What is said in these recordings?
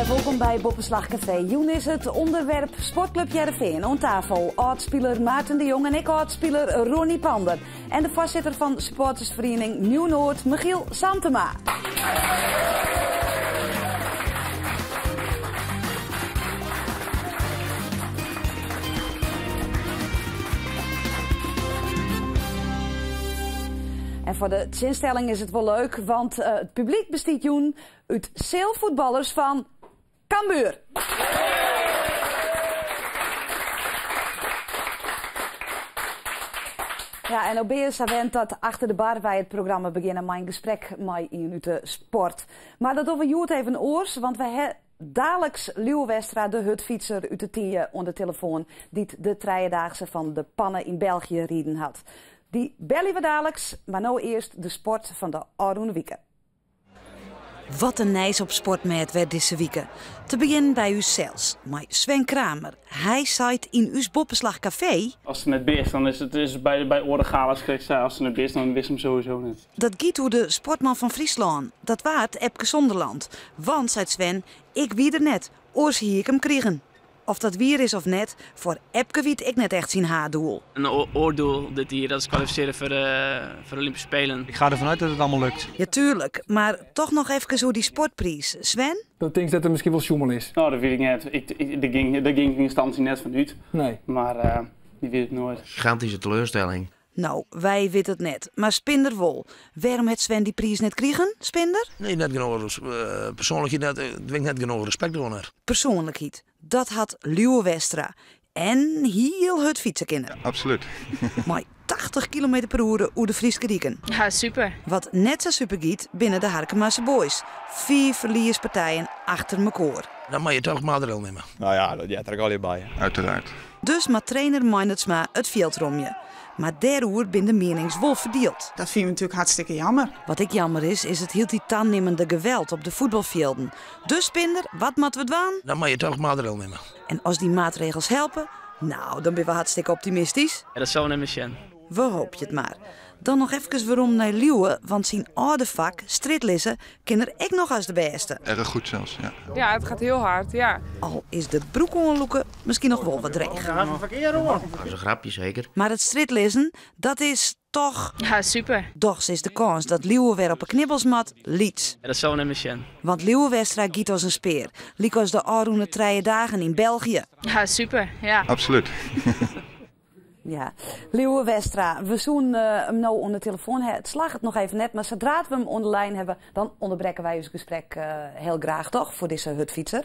En wolkom by Boppeslach Kafee. Jûn is it ûnderwerp Sportklup Hearrenfean. Oan tafel âld-spiler Maarten de Jong en ek âld-spiler Ronnie Pander. En de foarsitter fan supportersferiening Nieuw Noord, Michiel Santema. En foar de tsjinstelling is it wol leuk, want eh, it publyk bestiet jûn út sealfuotballers fan Cambuur. Ja, en no binne sa wend dat achter de bar wy it programma begjinne mei in gesprek mei ien út de sport. Mar dat dogge we hjoed even oars, want wy ha daliks Lieuwe Westra, de hurdfytser út de Tynje, oan de telefoan, dy't de trijedaagse fan De Panne yn België riden hat. Dy belje we daliks, mar no earst de sport fan de ôfrûne wike. Wat in nijs op sportmêd wer dizze wike. Te begjinnen by ús sels, mei Sven Kramer. Hy seit yn ús Boppeslach Kafee. Ast der net bist, dan is it is by, by oare galas krekt sa. Ast der net bist, dan witst him sowieso net. Dat giet oer de sportman fan Fryslân. Dat waard Epke Zonderland. Want, seit Sven, ik wie der net, oars hie ik him krigen. Oft dat wier is of net, foar Epke wie it ek net echt syn haaddoel. In oar doel dit jier, dat is kwalifisearje foar de, foar de Olympische Spelen. Ik ga ervan uit dat het allemaal lukt. Ja, tuerlik, mar toch noch efkes oer dy sportpriis. Sven? Dan tinkst dat der miskien wol sjoemel is? No, dat wit ik net. Ik, ik, dêr gyng, dêr gyng ik yn ynstânsje net fan út. Nee. Mar uh, je wit it noait. Gigantische teleurstelling. No, wy witte it net, mar Spinder wol. Wêrom hat Sven dy priis net krigen, Spinder? Nee, net genôch persoanlikheid, net, ik net genôch respekt oan har. Persoanlikheid, dat hat Lieuwe Westra. En hiel hurd fytse kin er. Ja, absolút. Mei 80 kilometer per oere oer de Fryske diken. Ja, super. Wat net sa super giet, binne de Harkemase Boys. Fiif ferliespartijen achter mekoar. Dan moatte je toch maatregelen nimme. No ja, dat heart der ek allegear by. Uiteraard. Dus moat trainer Meinertsma it fjild romje. Mar dêroer binne de mienings wol ferdield. Dat fine we natuerlik hartstikke jammer. Wat ek jammer is, is it hieltyd tanimmende geweld op de fuotbalfjilden. Dus Spinder, wat moatte we dwaan? Dan moatte je toch maatregelen nimme. En as dy maatregels helpe, no, dan binne we hartstikke optimistysk. Ja, dat sille we net mear sjen. We hoopje it mar. Dan noch efkes werom nei Lieuwe, want syn âlde fak, strjitlizze, kin er ek noch as de bêste. Erg goed zelfs, ja. Ja, it giet hiel hurd, ja. Al is de broek oanlûke miskien noch wol wat dreech. Dat is in grapje zeker. Mar it strjitlizzen, dat is toch. Ja, super. Dochs is de kâns dat Lieuwe wer op 'e knibbels moat lyts. Ja, dat sille we net mear sjen. Want Lieuwe Westra giet as in spear, lykas de ôfrûne trije dagen yn België. Ja, super, ja. Absoluut. Ja, Lieuwe Westra, we soene him no oan de telefoan ha. It slagget noch even net, mar sadra't we him oan de lijn hawwe, dan ûnderbrekke wy ús gesprek hiel graach toch foar dizze hurdfytser.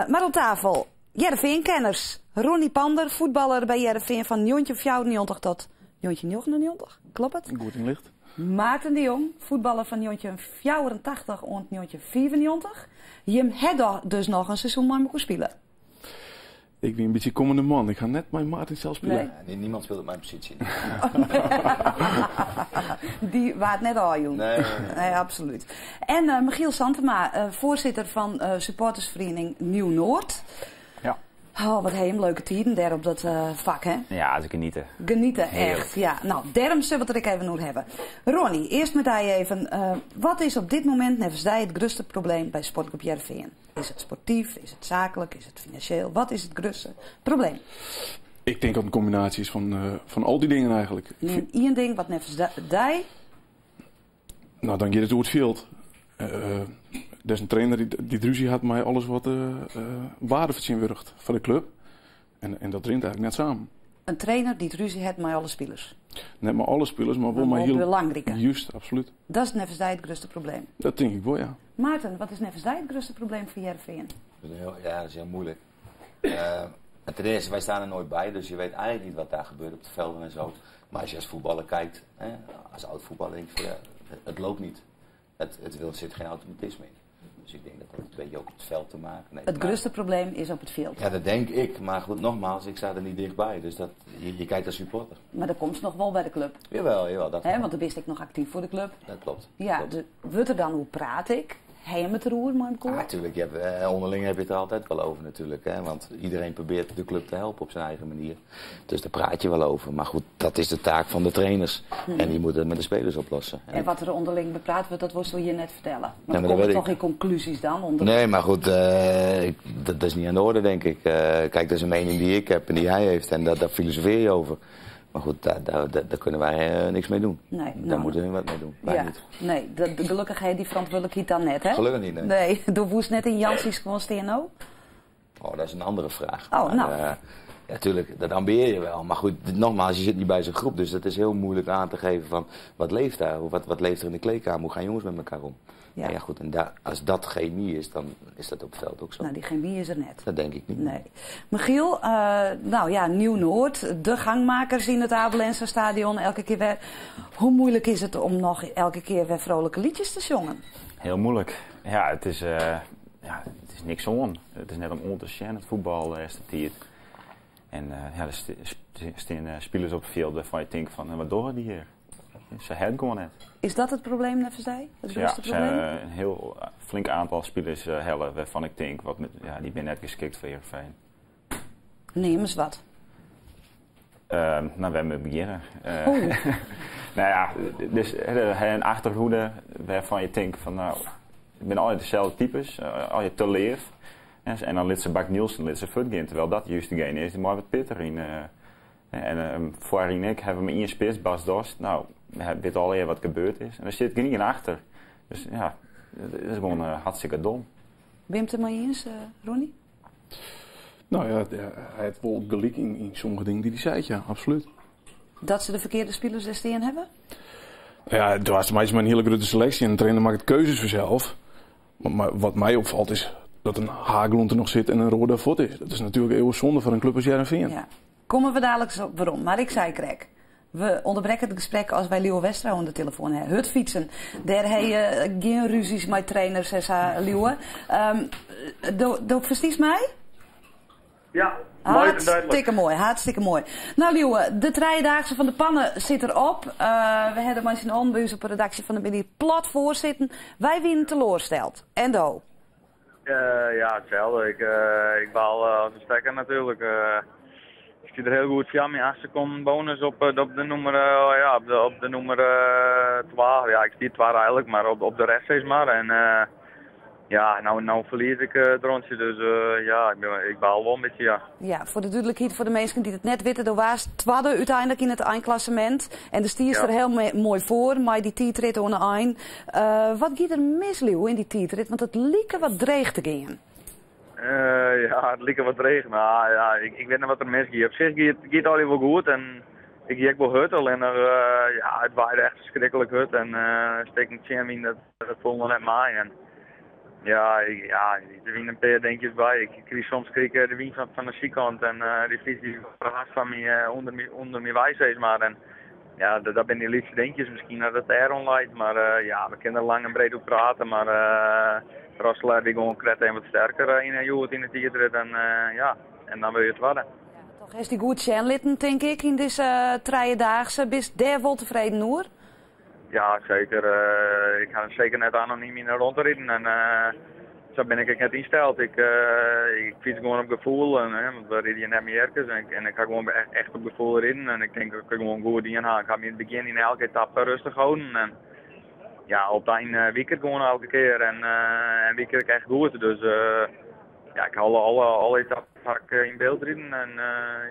Mar oan tafel, Hearrenfean-kenners. Ronnie Pander, fuotballer by Hearrenfean fan 1994 tot 1999, kloppet? Goed ynlicht. Maarten de Jong, fuotballer fan 1984 oant 1995. Jim ha dus noch in seizoen mei mekoar spile. Ik wie in bytsje kommende man. Ik ha net mei Martin sels spile. Nee. Niemand speelt op mijn positie. Dy waard net ôfjûn. Nee, nee, nee. absoluut. En uh, Michiel Santema, uh, foarsitter fan uh, supportersferiening Nieuw Noord. Ja. Oh, wat ha leuke tiden dêr op dat fak, hè? Ja, se geniete. Geniete, echt. Ja. No, dêrom sille we it der ek even oer hawwe. Ronnie, earst mei dy even. Wat is op dit momint neffens dy it grutste probleem by Sportklup Hearrenfean? Is it sportyf, is it saaklik, is it finansjeel? Wat is it grutste probleem? Ik tink dat it in kombinaasje is fan, uh, fan al dy dingen eigentlik. Neam ien ding wat neffens dy. No, dan giet it oer it fjild. Uh, der is in trainer dy't, dy't rúzje hat mei alles wat uh, wearde fertsjintwurdiget foar de klup. En, en dat rint eigentlik net samen. In trainer dy't rúzje hat mei alle spilers? Net mei alle spilers, mar wol mei hiel... Belangrike. Just, absolút. Dat is neffens dy it grutste probleem? Dat tink ik wol, ja. Maarten, wat is neffens dy it grutste probleem fan Hearrenfean? Dat is heel, ja, dat is heel moeilijk. Uh, ten eerste, wij staan er nooit bij, dus je weet eigenlijk niet wat daar gebeurt op de velden en zo. Maar als je als voetballer kijkt, hè, als oud voetballer, denk je van ja, het loopt niet. Het, het wil, zit geen automatisme in. Dus ik denk dat dat een beetje ook op het veld te maken heeft. Het grootste probleem is op het veld. Ja, dat denk ik. Maar goed, nogmaals, ik sta er niet dichtbij. Dus dat, je, je kijkt als supporter. Mar der komst noch wol by de klup. Jawel, jawel. Dat Hè, want dan bist ek noch aktyf foar de klup. Dat klopt. Ja, klopt. de, wurdt der dan oer praat ek? Ha jim it deroer mei elkoar? Natuurlijk, je hebt, onderling heb je het er altijd wel over natuurlijk. Hè? Want iedereen probeert de club te helpen op zijn eigen manier. Dus daar praat je wel over. Maar goed, dat is de taak van de trainers. En die moeten het met de spelers oplossen. En wat er onderling bepraat wordt, dat worst hjir net fertelle. Maar maar er dat komme weet toch ik. geen conclúzjes dan? Onder... Nee, maar goed, dat is niet aan de orde, denk ik. Kijk, dat is een mening die ik heb en die hij heeft. En daar filosofeer je over. Maar goed, daar kunnen wij niks mee doen. Nee, daar nou. moeten hun wat mee doen. Wij Ja, niet. nee, gelukkig heb je die verantwoordelijkheid dan net, hè? Gelukkig niet, nee. Nee, door woest net in Jansies gewoon staan, nou? Oh, dat is een andere vraag. Oh, Maar, nou. ja, tuurlijk, dat ambieer je wel. Maar goed, nogmaals, je zit niet bij zo'n groep. Dus dat is heel moeilijk aan te geven van wat leeft daar? Wat leeft er in de kleedkamer? Hoe gaan jongens met elkaar om? Ja. En ja, goed, en daar, als dat chemie is, dan is dat op het veld ook zo. Nou, die chemie is er net. Dat denk ik niet. Nee. Michiel, nou ja, Nieuw-Noord, de gangmakers in het Abe Lenstra Stadion elke keer weer. Hoe moeilijk is het om nog elke keer weer vrolijke liedjes te zongen? Heel moeilijk. Ja, het is niks oan. Het is net om on te zien, het voetbal is de tijd. En ja, er staan spelers op het veld waarvan je denkt van, wat doen die hier? Ze hebben het gewoon net. Is dat het probleem, neffens dy? Het Ja, grootste er zijn, probleem? een heel flink aantal spelers helle waarvan ik denk, die ben net geschikt voor Heerenveen. Neem eens wat. We hebben beginnen. Oeh. Dus een achterhoede waarvan je denkt van, nou, het zijn altijd dezelfde types, al je te leef. En dan liet ze Bak Nielsen, liet ze voet gaan, terwijl dat juist degene is die mooi wat pitter in. En voorin ik hebben we één spits, Bas Dost. Nou, we weten al wat gebeurd is. En er zit geen achter. Dus ja, dat is gewoon hartstikke dom. Wim het er maar eens, Ronnie? Nou ja, hij heeft wel gelijk in sommige dingen die hij zei, ja, absoluut. Dat ze de verkeerde spelers er staan hebben? Ja, het was maar een hele grote selectie en de trainer maakt keuzes vanzelf. Maar wat mij opvalt is dat een Haglund er nog zit en een Roorda voort is. Dat is natuurlijk eeuwig zonde voor een club als Heerenveen. Ja. Komen we dadelijk zo op waarom. Maar ik zei krek. We onderbreken het gesprek als wij Lieuwe Westra aan de telefoon hebben. Het fietsen. Daar heb je geen ruzies met trainers en zo, Lieuwe. Do verstiest mij? Ja, mooi en duidelijk. Hartstikke mooi, hartstikke mooi. Nou Lieuwe, de Driedaagse van de Pannen zit erop. We hebben maar zijn onbus op de redactie van de Middag plat voorzitten. Wij winnen teleurgesteld. En do? Ja, hetzelfde. Ik baal als een stekker natuurlijk. Ik zit er heel goed via mijn 8 seconden bonus op de nummer ja, op de, op de nummer 12. Ja, ik zie het 12 eigenlijk, maar op de rest steeds maar. En ja, nou verlies ik het rondje, dus ja, ik baal wel een beetje, ja. Ja, voor de duidelijkheid, voor de mensen die het net weten, er was tweede uiteindelijk in het eindklassement. En de stier is er heel mooi voor, maar die tijdrit onder eind. Wat gaat er mis, Lieuwe, in die tijdrit? Want het liep wat dreig te gaan. Ja, het liep wat dreig, maar ja, ik weet niet wat er mis gaat. Op zich gaat het al wel goed en ik ging wel hard, alleen er ja, het waaide echt verschrikkelijk hard en steek een jam in, dat voelde net mij. En, ja, ik, ja, er zijn een paar dingetjes bij. Ik kreeg soms kreeg ik de wind van de zijkant en die fiets die verrast van mij onder mijn wijs, zeg maar. En ja, dat zijn die liefste dingetjes misschien dat het er onleidt, maar ja, we kunnen er lang en breed op praten, maar Rosselaar die gewoon kret en wat sterker in Joet in de tijdrit en ja, en dan wil je het worden. Ja, toch is die goed litten, denk ik, in deze driedaagse. Bist daar wel tevreden hoor? Ja, zeker. Ik ga zeker net anoniem in de rond rijden en zo ben ik net ingesteld. Ik fiets gewoon op gevoel, en, hè, want we rijden hier net meer ergens en ik ga gewoon echt op gevoel rijden en ik denk dat ik gewoon goed in ga. Ik ga me in het begin in elke etappe rustig houden en ja, op het eind wiek ik gewoon elke keer en wiek ik echt goed. Dus ja, ik haal alle etappes ga ik in beeld rijden en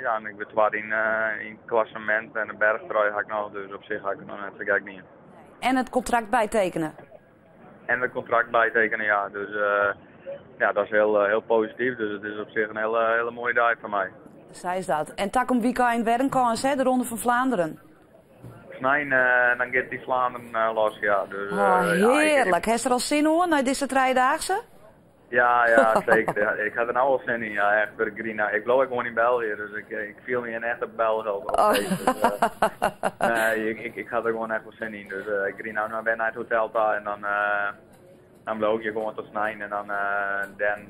ja, en ik ben zwaar in het klassement en de bergtrui ga ik nog, dus op zich ga ik er nog net zo gek niet in. En het contract bijtekenen? En het contract bijtekenen, ja. Dus ja, dat is heel positief. Dus het is op zich een hele mooie dag voor mij. Zij is dat. En tak om weekend weer een kans, hè? De Ronde van Vlaanderen. Nee, dan gaat die Vlaanderen los, ja. Dus, Oh, ja, ik, heerlijk. Heeft er al zin hoor, naar deze driedaagse? Ja, ja, zeker. Ja, ik had er nou al zin in, ja, echt voor de green. Nou, ik loop gewoon in België, dus ik viel me in echt op België. Op feest, dus nee, ik had er gewoon echt wel zin in. Dus ik green nou naar het hotel daar en dan loop je gewoon tot snijden en dan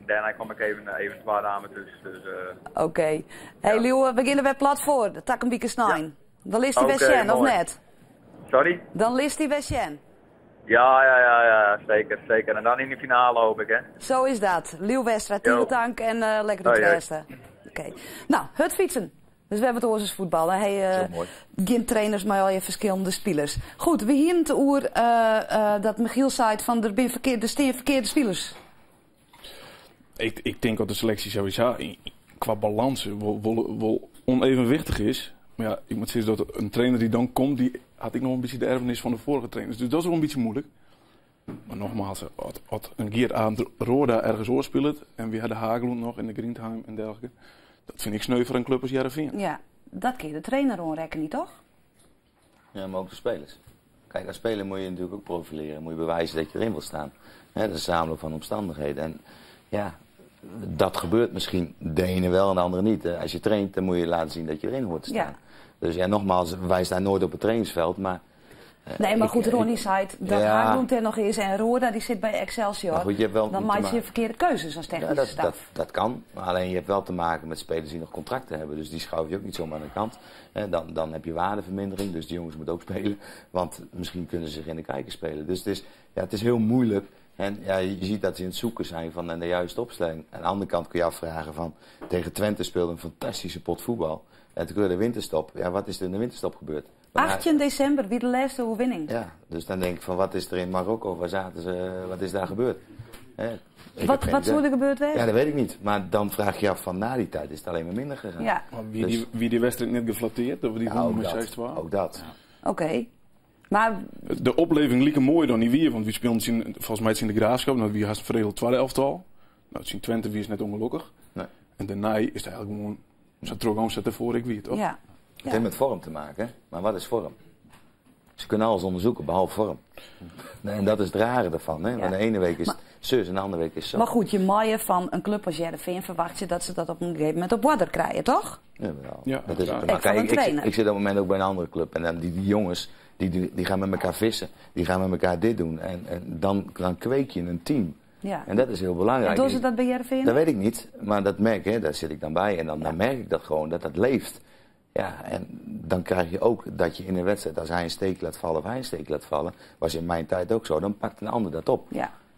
daarna kom ik even twee dames tussen. Dus Oké. Hey, ja. Lieuwe, we beginnen bij plat voor. De tak een beetje snijden. Ja. Dan ligt die Oké, Westjen, of mooi. net? Sorry? Dan ligt die Westjen. Ja, ja, ja, ja, zeker, zeker. En dan in de finale hoop ik, hè. Zo is dat. Lieuwe Westra, tige tank en lekker de bêste. Oké. Nou, hurdfytsen. Dus we hebben it oars as fuotbal. Hy gjin trainers mei allegear ferskillende spilers. Goed, we hienen it oer dat Michiel seit fan der binne ferkeard, der stean ferkearde spilers. Ik tink dat de seleksje sowieso kwa balâns wol onevenwichtich is. Mar ja, ik moat sizze dat in trainer dy't dan komt, dy hat ek noch in bytsje de erfenis fan de foarige trainers. Dus dat is wol in bytsje muoilik. Mar nogmaals, as in Geert Arend Roorda ergens oars spilet en wy ha de Haglund noch en de Grindheim en dergelike, dat fyn ik sneu foar in klup as Hearrenfean. Ja, dat kin de trainer oanrekkenje, toch? Ja, maar ook de spelers. Kijk, als speler moet je natuurlijk ook profileren. Moet je bewijzen dat je erin wilt staan. Hè, dat is een samenloop van omstandigheden. En ja, dat gebeurt misschien de ene wel en de andere niet. Als je traint, dan moet je laten zien dat je erin hoort te staan. Dus ja, nogmaals, wij staan nooit op het trainingsveld, maar Nee, maar goed, Ronnie zei dat ja. Haglund er nog is en Roorda die zit bij Excelsior. Maar goed, je hebt wel dan maak je verkeerde keuzes als technische ja, dat, staf. Dat kan, maar alleen je hebt wel te maken met spelers die nog contracten hebben. Dus die schuif je ook niet zomaar aan de kant. Dan heb je waardevermindering, dus die jongens moeten ook spelen. Want misschien kunnen ze zich in de kijker spelen. Dus het is heel moeilijk. En ja, je ziet dat ze in het zoeken zijn van de juiste opstelling. Aan de andere kant kun je afvragen van... Tegen Twente speelde een fantastische pot voetbal. En toen gebeurde de winterstop. Ja, wat is er in de winterstop gebeurd? 18 december, wie de laatste overwinning. Ja, dus dan denk ik van wat is er in Marokko, waar zaten ze, wat is daar gebeurd? Hè, ik heb Wat geen idee. zou er gebeurd zijn? Ja, dat weet ik niet. Maar dan vraag je je af van na die tijd is het alleen maar minder gegaan. Maar wie Dus die wedstrijd net geflatteerd, dat we die Ja, wonnen ook met dat. 6-2. Ook dat. Ja. Oké. Maar De opleving liep mooi dan niet weer, want we speelden volgens mij het in de Graafschap, nou, wie had een veredeld tweede elftal. Nou, het zien Twente, wie is net ongelukkig. Nee. En daarna is het eigenlijk gewoon, ze trok gewoon zetten voor ik wie, toch? Ja. Het heeft met vorm te maken, hè? Maar wat is vorm? Ze kunnen alles onderzoeken, behalve vorm. Nee, en dat is het rare ervan, hè? Want de ene week is het zus en de andere week is zo. Maar goed, je maaien van een club als Heerenveen verwacht je dat ze dat op een gegeven moment op water krijgen, toch? Jawel. Ja, dat is ja. het. Ik Maar van kijk, een trainer. ik zit op het moment ook bij een andere club. En dan die jongens, die gaan met elkaar vissen. Die gaan met elkaar dit doen. En dan kweek je een team. En dat is heel belangrijk. En doen ze dat bij Heerenveen? Dat weet ik niet, maar dat merk ik, hè, daar zit ik dan bij. En dan merk ik dat gewoon, dat dat leeft. Ja, en dan krijg je ook dat je in een wedstrijd, als hij een steek laat vallen of hij een steek laat vallen, was in mijn tijd ook zo, dan pakt een ander dat op.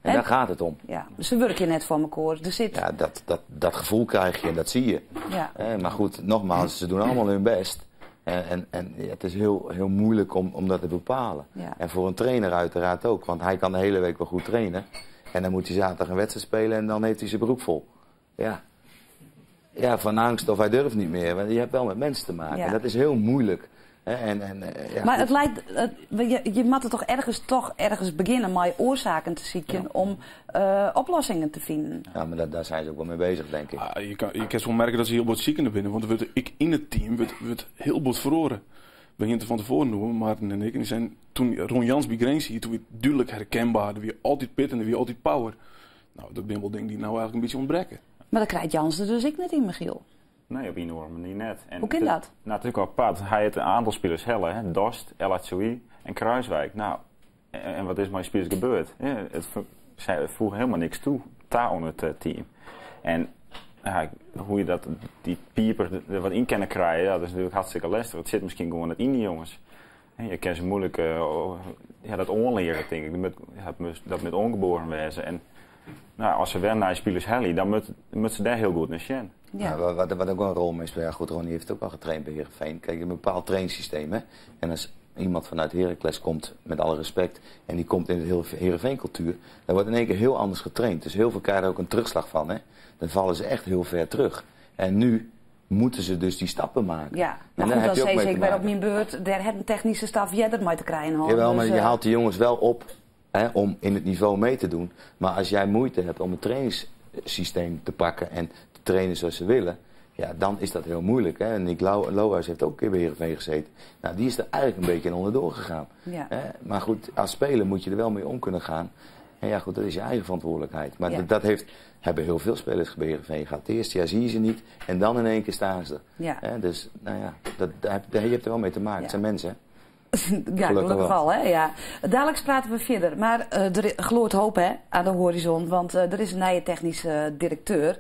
En daar gaat het om. Ja, ze werken net voor elkaar. Er zit... Ja, dat gevoel krijg je en dat zie je. Maar goed, nogmaals, ze doen allemaal hun best. En het is heel, heel moeilijk om dat te bepalen. En voor een trainer uiteraard ook, want hij kan de hele week wel goed trainen. En dan moet hij zaterdag een wedstrijd spelen en dan heeft hij zijn broek vol. Ja. Ja, van angst of hij durft niet meer. Want je hebt wel met mensen te maken. En dat is heel moeilijk. Hè? Maar het lijkt, het, je, je moet het toch ergens, toch ergens beginnen met oorzaken te zoeken om oplossingen te vinden. Ja, maar daar zijn ze ook wel mee bezig, denk ik. Ah, je kan wel merken dat ze heel wat zieken binnen. Want er wordt, ik in het team wordt heel wat verloren. We gingen het van tevoren doen, Maarten en ik. En die zijn, toen Ron Jans bij Grens hier, toen weer duidelijk herkenbaar. Er weer altijd pit en er weer altijd power. Nou, dat zijn wel dingen die nou eigenlijk een beetje ontbreken. Maar dat krijgt Jans er dus ik net in, Michiel. Nee, op een of andere manier net. En Hoe kan het dat? Nou, natuurlijk wel apart. Hij heeft een aantal spelers helle, hè? Dost, El Hetsoui en Kruiswijk. Nou, en wat is met die spelers gebeurd? Ja, zij voegen helemaal niks toe. Daar onder het team. En ja, hoe je dat, die pieper er wat in kan krijgen, ja, dat is natuurlijk hartstikke lastig. Het zit misschien gewoon net in die jongens. En je kan ze moeilijk dat onleren, denk ik. Dat moet ongeboren wezen. En als ze wel naar spelers hellen, dan moet ze daar heel goed naar zien. Ja, wat ook wel een rol mee speelt. Ja, goed, Ronnie heeft ook al getraind bij Heerenveen. Kijk, je hebt een bepaald trainingssysteem, hè. En als iemand vanuit Heracles komt, met alle respect, en die komt in het hele Heerenveen-cultuur, dan wordt in één keer heel anders getraind. Dus heel veel krijgen er ook een terugslag van, hè. Dan vallen ze echt heel ver terug. En nu moeten ze dus die stappen maken. Ja, En maar daar goed, heb dan je ook zei mee ze, te ik ben op maken. mijn beurt, daar heeft een technische staf jij dat maar te krijgen, hoor. Jawel, maar Dus, je haalt de jongens wel op, hè, om in het niveau mee te doen. Maar als jij moeite hebt om het trainingssysteem te pakken en te trainen zoals ze willen, ja, dan is dat heel moeilijk. Hè? En Nick Lohuis heeft ook een keer bij Heerenveen gezeten. Nou, die is er eigenlijk een beetje in onderdoor gegaan. Hè? Maar goed, als speler moet je er wel mee om kunnen gaan. En ja, goed, dat is je eigen verantwoordelijkheid. Maar dat hebben heel veel spelers bij Heerenveen gehad. Het eerste jaar zie je ze niet en dan in één keer staan ze er. Hè? Dus, nou ja, dat, daar heb, daar, je hebt er wel mee te maken. Het zijn mensen, hè? Ja, Gelukkig gelukkig wel. wel, hè? Ja. Dadelijk praten we verder. Maar er gloort hoop, hè, aan de horizon. Want er is een nieuwe technische directeur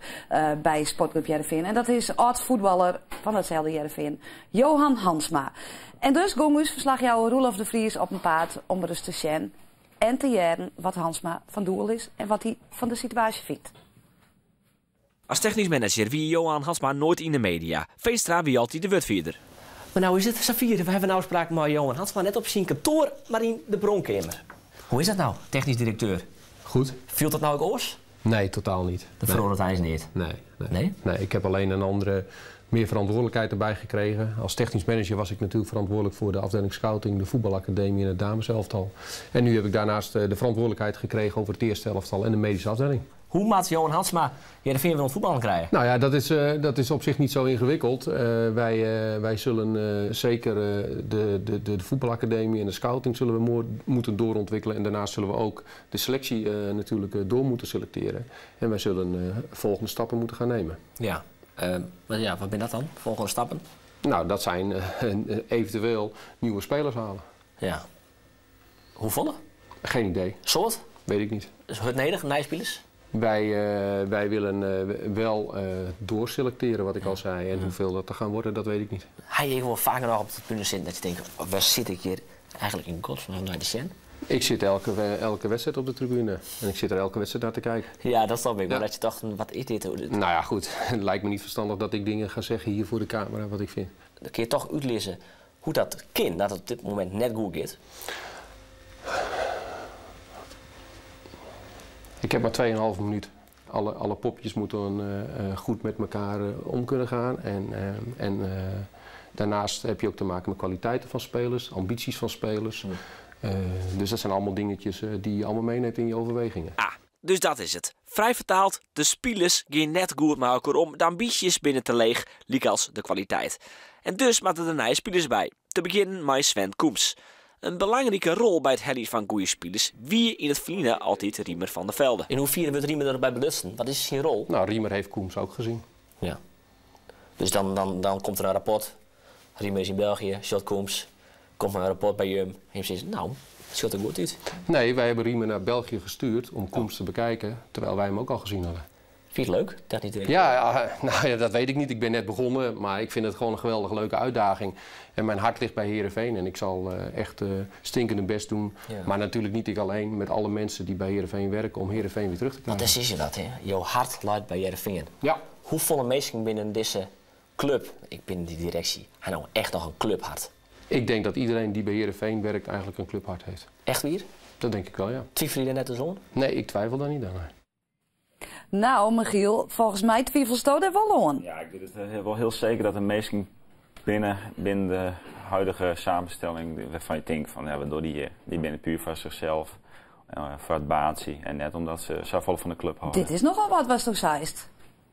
bij Sportclub Heerenveen. En dat is oud-voetballer van hetzelfde Heerenveen, Johan Hansma. En dus, Gongus, verslag jou Roelof de Vries op een paard om rust te zien. en te hearren wat Hansma fan doel is en wat hy fan de situaasje fynt. As technysk manager wie Johan Hansma noait yn de media. Veenstra wie altyd de wurdfierder. Mar no is it safier, we hawwe in ôfspraak mei Johan Hansma, net op syn kantoar, mar yn de brânkeamer. Hoe is dat no, technysk direkteur? Goed. Fielt dat no ek oars? Nee, totaal niet. Dat feroaret eins neat? Nee, nee. Nee? Nee, ik heb alleen een andere, meer verantwoordelijkheid erbij gekregen. Als technisch manager was ik natuurlijk verantwoordelijk voor de afdeling scouting, de voetbalacademie en het dameselftal. En nu heb ik daarnaast de verantwoordelijkheid gekregen over het eerste elftal en de medische afdeling. Hoe moat Johan Hansma Hearrenfean wer oan it fuotballen krije? Nou ja, dat is op zich niet zo ingewikkeld. Wij zullen zeker de voetbalacademie en de scouting zullen we moeten doorontwikkelen. En daarnaast zullen we ook de selectie natuurlijk door moeten selecteren. En wij zullen volgende stappen moeten gaan nemen. Ja, maar ja, wat binne dat dan? Volgende stappen? Nou, dat zijn eventueel nieuwe spelers halen. Ja. Hoefolle? Geen idee. Soad? Weet ik niet. Is het nedich, nije spilers? Wij willen wel doorselecteren, wat ik al zei. En hoeveel dat er gaan worden, dat weet ik niet. Ha je wol faker noch op de tribune sitten dat je tinkt, wêr sit ik hjir eigentlik yn godsnamme nei te sjen? Ik zit elke wedstrijd op de tribune. En ik zit er elke wedstrijd naar te kijken. Ja, dat snap ik. Maar dat je dacht, wat is dit? Nou ja, goed. Het lijkt me niet verstandig dat ik dingen ga zeggen hier voor de camera, wat ik vind. Dan kun je toch útlizze hoe't dat kin, dat it op dit momint net goed giet. Ik heb maar 2,5 minuut. Alle popjes moeten goed met elkaar om kunnen gaan. En daarnaast heb je ook te maken met kwaliteiten van spelers, ambities van spelers. Dus dat zijn allemaal dingetjes die je allemaal meeneemt in je overwegingen. Ah, dus dat is it. Frij fertaald, de spilers geane net goed mei elkoar om, de ambysjes binne te leech, lykas de kwaliteit. En dus moatte der nije spilers by. Te begjinnen mei Sven Kums. In belangrike rol by it heljen fan goede spilers wie yn it ferline altyd Riemer van der Velde. Yn hoefierre wurdt Riemer derby belutsen? Wat is syn rol? Nou, Riemer heeft Kums ook gezien. Ja. Dus dan komt der in rapport. Riemer is yn België, sjocht Kums. Komt in rapport by jim en jim sizze, nou, it sjocht der goed út. Nee, wij hebben Riemer naar België gestuurd om Kums te bekijken, terwijl wij hem ook al gezien hadden. Vind je het leuk, technisch directeur? Ja, ja, nou ja, dat weet ik niet. Ik ben net begonnen, maar ik vind het gewoon een geweldig leuke uitdaging. En mijn hart ligt bij Heerenveen en ik zal echt stinkende best doen. Maar natuurlijk niet ik alleen, met alle mensen die bij Heerenveen werken om Heerenveen weer terug te krijgen. Want dat is je dat, hè? Jouw hart ligt bij Heerenveen. Ja. Hoefolle minsken binnen dizze klup, ik binnen dy direksje, ha no echt noch in kluphert? Ik denk dat iedereen die bij Heerenveen werkt eigenlijk een clubhart heeft. Echt wier? Dat denk ik wel, ja. Twivelje der net dus oan? Nee, ik twijfel daar niet aan. Nee. Nou, Michiel, folgens my twivelsto dêr wol oan. Ja, ik weet it wol hiel seker dat de measten binnen de huidige samenstelling wêrfan't je tinkt fan, ja, wat dogge dy, dy binne puer foar sichsels, foar it baantsje en net omdat se safolle fan de klup hâlde. Dit is nochal wat watsto seist.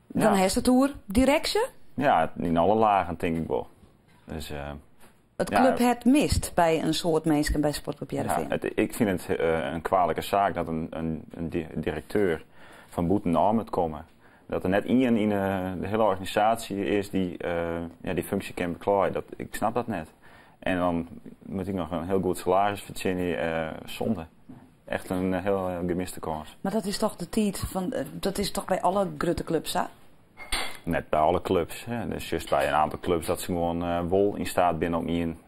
Dan hast it oer direksje? Ja, yn alle lagen tink ik wol. Dus, It ja. kluphert mist by in soad minsken by Sportclub Hearrenfean. Ja, ik fyn it in kwalike saak dat in direkteur fan bûtenôf moat komme. Dat der net ien yn de hiele organisaasje is dy't ja, dy funksje kin beklaaie. Ik snap dat net. En dan moat ik noch in hiel goed salaris fertsjinje. Sonde. Echt in hiel gemiste kâns. Mar dat is dochs de tiid fan, dat is dochs by alle grutte klups sa? Net by alle klups. Hè. Dus just by in oantal klups dat se gewoan wol yn steat binne om ien,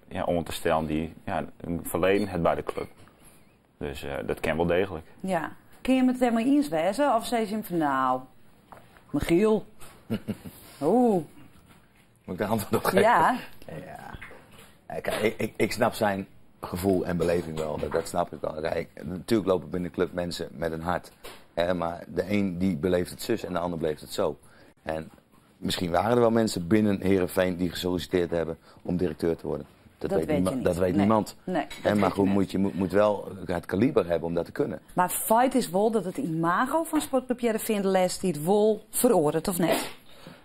ja, oan te stellen dy't, ja, in ferleden hat by de klup. Dus dat kin wol deeglik. Ja. Kinne jim it dêrmei iens wêze? Of sizze jim fan, nou, Michiel. Oeh. Moet ik de antwoord op geven? Ja. Ja. Ja, kijk, ik snap zijn gevoel en beleving wel. Dat snap ik wel. Kijk, natuurlijk lopen binnen de club mensen met een hart. Hè, maar de een die beleeft het zus en de ander beleeft het zo. En misschien waren er wel mensen binnen Heerenveen die gesolliciteerd hebben om directeur te worden. Dat Dat weet je niet. weet Nee. niemand. Nee, dat Hè, maar weet je goed, niet. je moet wel het kaliber hebben om dat te kunnen. Mar feit is wol dat it imago fan Sportclub Hearrenfean de lêste tiid wol feroaret, of net?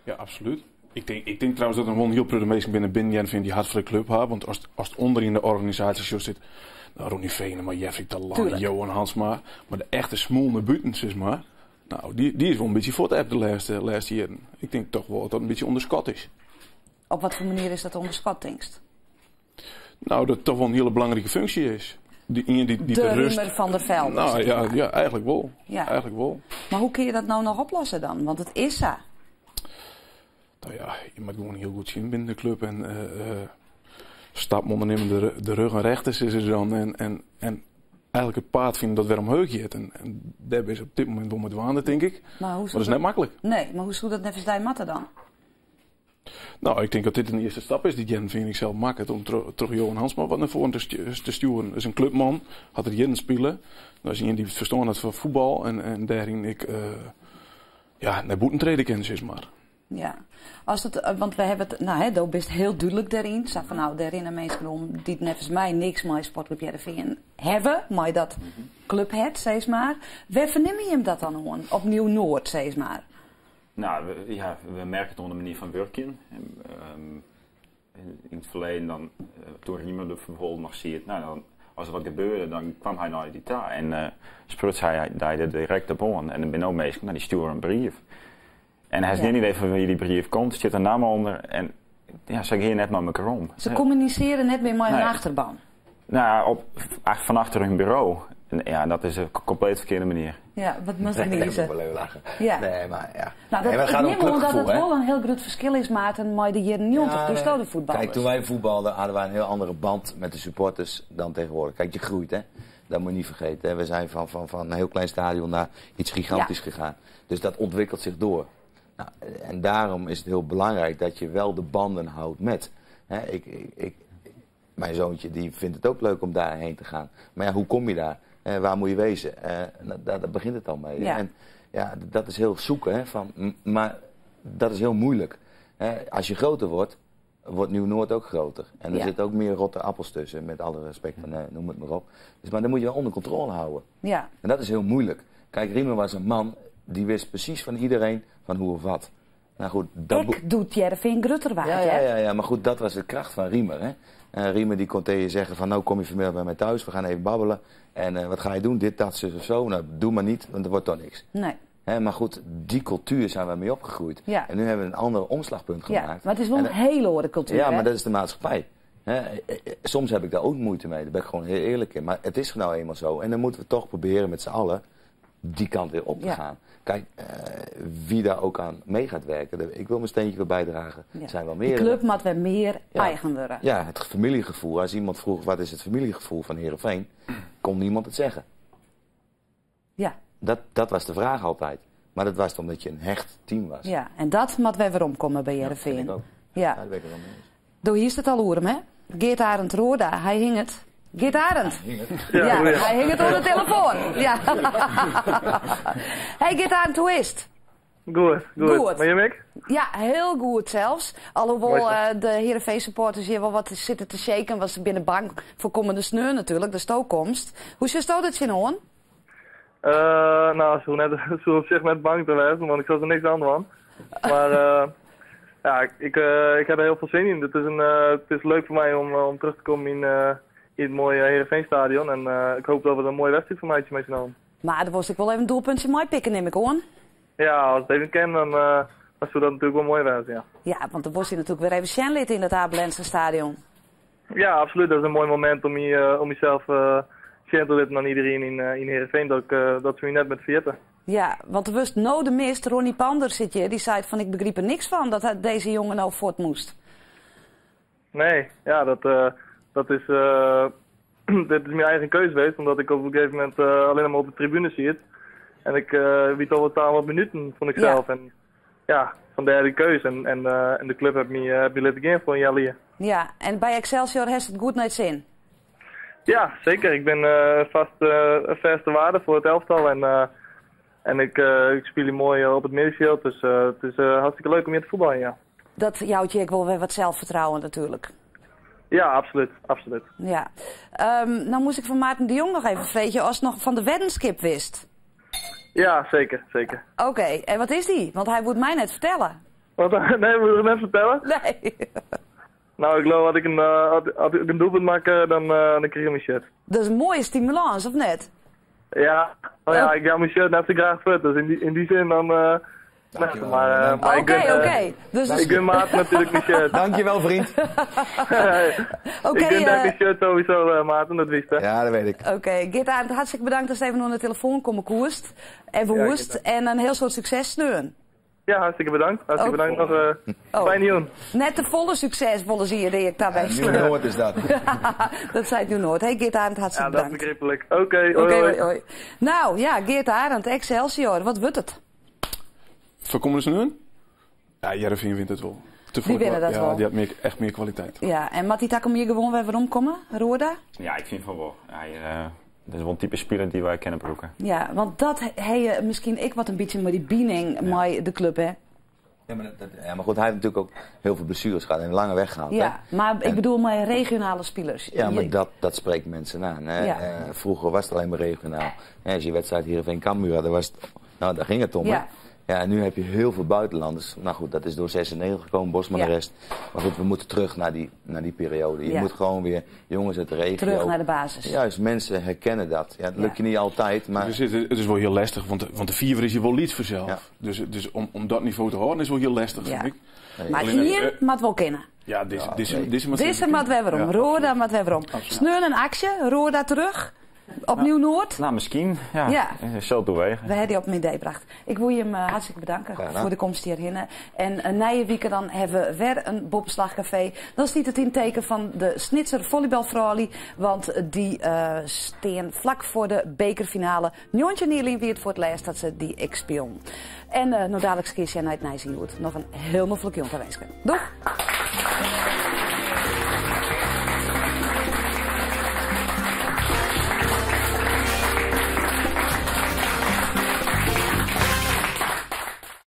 Ja, absoluut. Ik denk trouwens dat der wol in hiel protte minsken binne binnen Hearrenfean dy't hert foar de klup ha. Want ast ûnder yn de organisaasje sjochst sit, nou, Ronnie Venema, Jeffrey Talan, Johan Hansma. Mar de echte smoel nei bûten, sis mar. Nou, dy is wol in bytsje fuortebbe de lêste jierren. Ik tink dochs wol dat dat in bytsje ûnderskat is. Op watfoar manier is dat ûnderskat, tinkst? Nou, dat it dochs wol in hiele belangrike funksje is. Dy ien dy't De de rust Riemer van der Velde, Nou, zeg ja, maar. ja, eigenlijk wol. Eigenlijk wol. Mar hoe kinne je dat no noch oplosse dan? Want it is sa. Nou ja, je moat gewoan hiel goed sjen binnen de klup en stappen ûndernimme de rug en rechter is er dan. En Eigenlijk it paad fine dat wer omheech giet. En dêr binne se op dit momint wol mei dwaande, tink ik. Maar hoe Maar dat is net maklik. Nee, mar hoe soe dat neffens dy moatte dan? No, ik tink dat dit in earste stap is dy't Hearrenfean sels makket om troch Johan Hansma wat nei foaren te stjoeren. Dat is in klupman, hat der jierren spile. Dat is ien dy't ferstân hat fan fuotbal en dêryn ek ja, nei bûten trede kin, sis mar. Ja, as it, want we hawwe it, no hè, do bist hiel dúdlik dêryn. Sa fan no, dêr rinne minsken om dy't neffens my niks mei Sportklub Hearrenfean hawwe, mei dat kluphert, sis mar. Wêr fernimme jim dat dan oan? Op Nieuw-Noord, sis mar. No, we, ja, we merke it oan de manier fan wurkjen. Yn it ferleden dan, toen Riemer der bijvoorbeeld noch siet, no, dan, as der wat gebeurde, dan kaam hy nei dy ta en spruts hy dy der direkt op oan. En der binne no minsken, no, dy stjoere in brief. En hy hat gjin idee fan wêr't dy brief komt, stiet in namme ûnder en ja, se gean net mei mekoar om. Se kommunisearje net mear mei hun achterban. No, op, fan achter hun buro. En ja, dat is in kompleet ferkearde manier. Ja, wat moat ik Nee, wol even lachen. Ja. Nee, mar ja. No, dat, Nee, mar it ik gaat om nim oan dat clubgevoel, it hè? wol in hiel grut ferskil is, Maarten, mei de jierren 90 Ja, doe'tsto nee. de fuotballers. Kijk, toen wij voetbalden hadden wij een heel andere band met de supporters dan tegenwoordig. Kijk, je groeit, hè. Dat moet je niet vergeten. Hè. We zijn van een heel klein stadion naar iets gigantisch gegaan. Dus dat ontwikkelt zich door. Nou, en daarom is het heel belangrijk dat je wel de banden houdt met. Hè, mijn zoontje die vindt het ook leuk om daarheen te gaan. Maar ja, hoe kom je daar? Waar moet je wezen? Nou, daar begint het al mee. En ja, dat is heel zoeken, hè, van, maar dat is heel moeilijk. Hè, als je groter wordt, wordt Nieuw-Noord ook groter. En er zitten ook meer rotte appels tussen, met alle respect, van, noem het maar op. Dus, maar dan moet je wel onder controle houden. En dat is heel moeilijk. Kijk, Riemer was een man die wist precies van iedereen van hoe of wat. Nou goed, dat Ik doet Hearrenfean grutter waard, Ja, hè? ja, maar goed, dat was de kracht van Riemer. Hè? Riemer die kon tegen je zeggen van, nou kom je vanmiddag bij mij thuis, we gaan even babbelen. En wat ga je doen? Dit, dat, zus of zo. Nou, doe maar niet, want er wordt toch niks. Nee. Hè, maar goed, die cultuur zijn we mee opgegroeid. En nu hebben we een ander omslagpunt Ja, gemaakt. maar het is wel En een hele andere cultuur, Ja, hè? maar dat is de maatschappij. Hè, soms heb ik daar ook moeite mee, daar ben ik gewoon heel eerlijk in. Maar het is nou eenmaal zo. En dan moeten we toch proberen met z'n allen die kant weer op te gaan. Kijk, wie daar ook aan mee gaat werken, ik wil mijn steentje wel bijdragen. Er zijn wel Die meerdere. club moet weer meer eigen worden. Ja, het familiegevoel. Als iemand vroeg wat is het familiegevoel van Heerenveen, kon niemand het zeggen. Dat was de vraag altijd. Maar dat was omdat je een hecht team was. Ja, en dat moet wij weer omkomen bij Ja, Heerenveen. vind ik ook. Ja, daar ben ik het wel mee eens. Doe hier is het al oer, hè? Geert Arend Roorda, hij hing het. Geert Arend. Hij hing het. Ja, Ja, goeie. hij hing het onder de telefoon. Ja. Hey Geert Arend, hoe is het? Goed, goed. Goed. Maar je, Mick? Ja, heel goed zelfs. Alhoewel, Mooi zo. de Heerenveen supporters hier wel wat zitten te shaken. Was ze binnen bang voor komende sneur natuurlijk, de stookkomst. Hoe zit dat zin hoor? Nou, ze hoeven net, ze hoeven op zich net bang te wezen, want ik zat er niks aan van. Maar ja, ik heb er heel veel zin in. Het is leuk voor mij om terug te komen in het mooie Heerenveenstadion. En ik hoop dat we er een mooie wedstrijd van mij mee zullen. Maar er was ik wel even een doelpuntje mooi pikken, neem ik aan. Ja, als het even kan, dan zou dat natuurlijk wel mooi zijn, ja. Ja, want dan was hij natuurlijk weer even Shenlit in dat Abelense stadion. Ja, absoluut. Dat is een mooi moment om jezelf Shen te laten aan iedereen in Heerenveen, dat ze je net met veertig. Ja, want er was no de mist. Ronnie Pander zit hier, die zei van ik begreep er niks van dat deze jongen nou voort moest. Nee, ja, dat is mijn eigen keuze geweest, omdat ik op een gegeven moment alleen maar op de tribune zit. En ik weet al wat aan wat minuten, vond ik zelf. En ja, vandaar die keuze. En de club heeft me laten gaan voor een jaar hier. Ja, en bij Excelsior heeft het goed naar het zin. Ja, zeker. Ik ben vast een vaste waarde voor het elftal. En ik speel hier mooi op het middenveld. Dus het is hartstikke leuk om hier te voetballen, ja. Dat jouwt je ook wel weer wat zelfvertrouwen natuurlijk. Ja, absoluut. Absoluut. Ja. Nou moest ik van Maarten de Jong nog even vragen als het nog van de weddenskip wist. Ja, zeker, zeker. Oké, en wat is die? Want hij moet mij net vertellen. Wat? Nee, moet ik net vertellen? Nee. Nou, ik geloof dat ik als ik een doelpunt maak, dan krijg ik mijn shirt. Dat is een mooie stimulans, of net? Ja, nou ja, ik ga mijn shirt net zo graag vet, dus in die zin dan Dankjewel. nee, maar maar ik Oké, gun oké. Dus ik gun Maarten natuurlijk mijn shirt. Dankjewel, vriend. Oké, ik gun mijn shirt sowieso, Maarten, dat wist hè. Ja, dat weet ik. Oké, Geert Arend, hartstikke bedankt dat ze even naar de telefoon komen koerst. En we Ja, hoest. Geert. En een heel soort succes steun. Ja, hartstikke bedankt. Hartstikke Oh. bedankt. Nog Oh. fijne jûn. Net te folle sukses wolle se hjir ek tawinsken. Nieuw-Noord is dat. Dat seit Nieuw-Noord. Hey Geert Arend, hartstikke Ja, dat bedankt. begrijpelijk. Oké, hoi, Oké, hoi. hoi, hoi. Nou ja, Geert Arend, Excelsior, wat wordt het? Voorkomen ze nu? Ja, Heerenveen wint het wel. Te Die winnen dat ja, wel. Die had meer, echt meer kwaliteit. Ja, en Mattie Takom hier gewoon weer waarom komen? Roda? Ja, ik vind van wel. Hij, dat is wel een type speler die wij kennen broeken. Ja, want dat he je misschien ik wat een beetje met die biening met de club, hè? Ja, maar, ja, maar goed, hij heeft natuurlijk ook heel veel blessures gehad en lange weg gehad. hè. Ja, maar ik bedoel met regionale spelers. Ja, maar Je- dat spreekt mensen aan. Hè. Ja. Vroeger was het alleen maar regionaal. Hè, als je wedstrijd Heerenveen Cambuur had, daar was het, nou, daar ging het om. Ja. Hè. Ja, en nu heb je heel veel buitenlanders. Nou goed, dat is door 96 gekomen, Bosman Ja. de rest. Maar goed, we moeten terug naar die periode. Je Ja. moet gewoon weer jongens uit de regio. Terug naar de basis. Juist, mensen herkennen dat. Ja, het lukt je niet altijd, maar... Dus het is wel heel lastig, want de vierver is hier wel iets vanzelf. Dus om dat niveau te houden is wel heel lastig, Ja. vind ik. Maar Alleen, hier moet wel kennen. Ja, deze moet Deze moet wij waarom. Ja. Roda moet wij waarom. Sneun een actie, Roda terug. Op Nieuw-Noord. Nou, misschien. Ja. Ja. Zo toewegen. We hebben die op mijn idee gebracht. Ik wil je hem hartstikke bedanken Graag gedaan. voor de komst hierheen. En na je dan hebben we weer een Bobslagcafé. Dan stiet het in teken van de Snitser volleybalvrouwen. Want die steen vlak voor de bekerfinale. Njontje Nierling wie het voor het laatst dat ze die ik speel. En nou dadelijk keer jij naar het Nijs in Nog een heel nog jong te wensen. Doeg!